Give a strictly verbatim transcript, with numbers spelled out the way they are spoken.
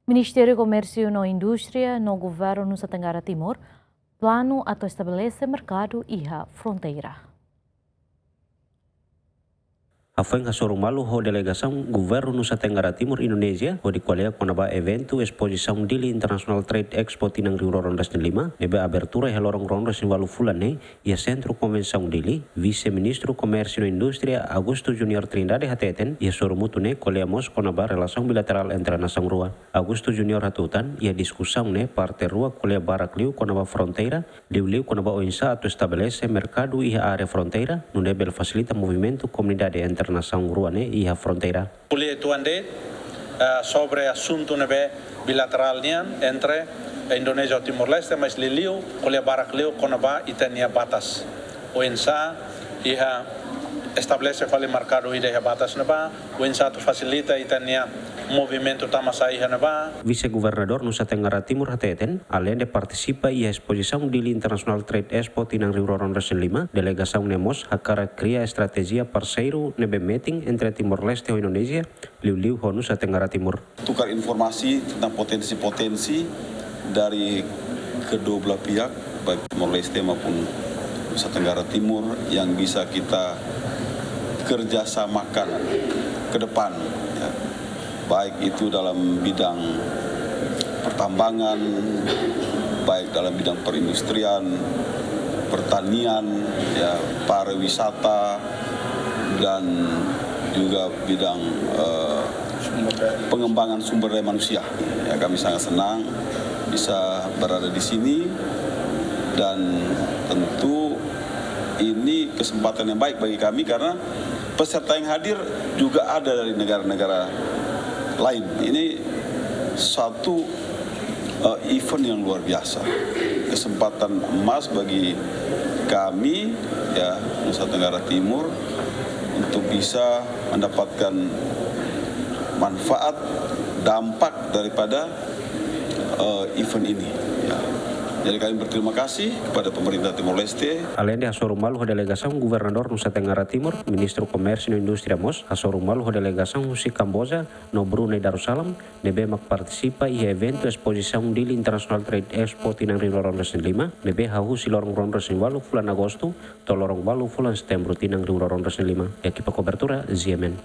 Ministériu Komérsiu no Indústria no Governu Nusa Tenggara Timur planu atu estabelese merkadu iha fronteira. Hafoin hasoru malu ho delegasaun Governu Nusa Tenggara Timur Indonézia hodi ko'alia kona-ba eventu espozisaun Dili International Trade Expo tinan rihun rua ruanulu-resin-lima ne'ebé abertura iha loron ruanulu-resin-ualu fulan ne'e iha Sentru Konvensaun Dili, Vise-Ministru Komérsiu no Indústria Augusto Junior Trindade hateten, iha sorumutu ne'e ko'alia mós kona-ba relasaun bilaterál entre nasaun rua. Augusto Junior hatutan, iha diskusaun ne'e parte rua ko'alia barak liu kona-ba fronteira, liuliu kona-ba oinsá atu estabelese merkadu iha área fronteira, nune'e bele fasilita movimentu komunidade entre nasaun rua ne'e iha fronteira. Ko'alia uitoan de'it, eh, sobre asuntu ne'ebé bilaterál nian entre Indonézia ho Timor-Leste, mas liuliu ko'alia barak liu kona-ba ita-nia batas. Oinsá ita estabelese fali merkadu ida iha batas ne'ebá, oinsá atu fasilita ita-nia movimentu tama-sai iha ne'ebá. Vise-Governadór Nusa Tenggara Timur hateten, aleinde partisipa iha espozisaun Dili International Trade Expo tinan rihun rua ruanulu-resin-lima, delegasaun ne'e mós hakarak kria estratéjia parseiru ne'ebé metin entre Timor-Leste ho Indonézia, liuliu ho Nusa Tenggara Timur. Tukar informasi tentang potensi-potensi dari kedua belah pihak, baik Timor Leste maupun Nusa Tenggara Timur, yang bisa kita kerjasamakan ke depan, ya. Baik itu dalam bidang pertambangan, baik dalam bidang perindustrian, pertanian, ya, pariwisata, dan juga bidang, eh, pengembangan sumber daya manusia. Ya, kami sangat senang bisa berada di sini dan tentu ini kesempatan yang baik bagi kami karena peserta yang hadir juga ada dari negara-negara lain. Ini satu, eh, event yang luar biasa, kesempatan emas bagi kami, ya, Nusa Tenggara Timur untuk bisa mendapatkan manfaat, dampak daripada, eh, event ini, ya. Jadi kami berterima kasih kepada pemerintah Timor Leste. Aleinde hasoru malu ho delegasaun Governadór Nusa Tenggara Timur, Ministru Komérsiu no Indústria mós hasoru malu ho delegasaun husi Kamboja no Brunei Darussalam, ne'ebé mak partisipa iha eventu espozisaun Dili International Trade Expo tinan rihun rua ruanulu-resin-lima, ne'ebé hahú husi loron ruanulu-resin-ualu fulan Agostu to'o loron ualu fulan Setembru tinan rihun rua ruanulu-resin-lima. Ekipa kobertura, Z M N.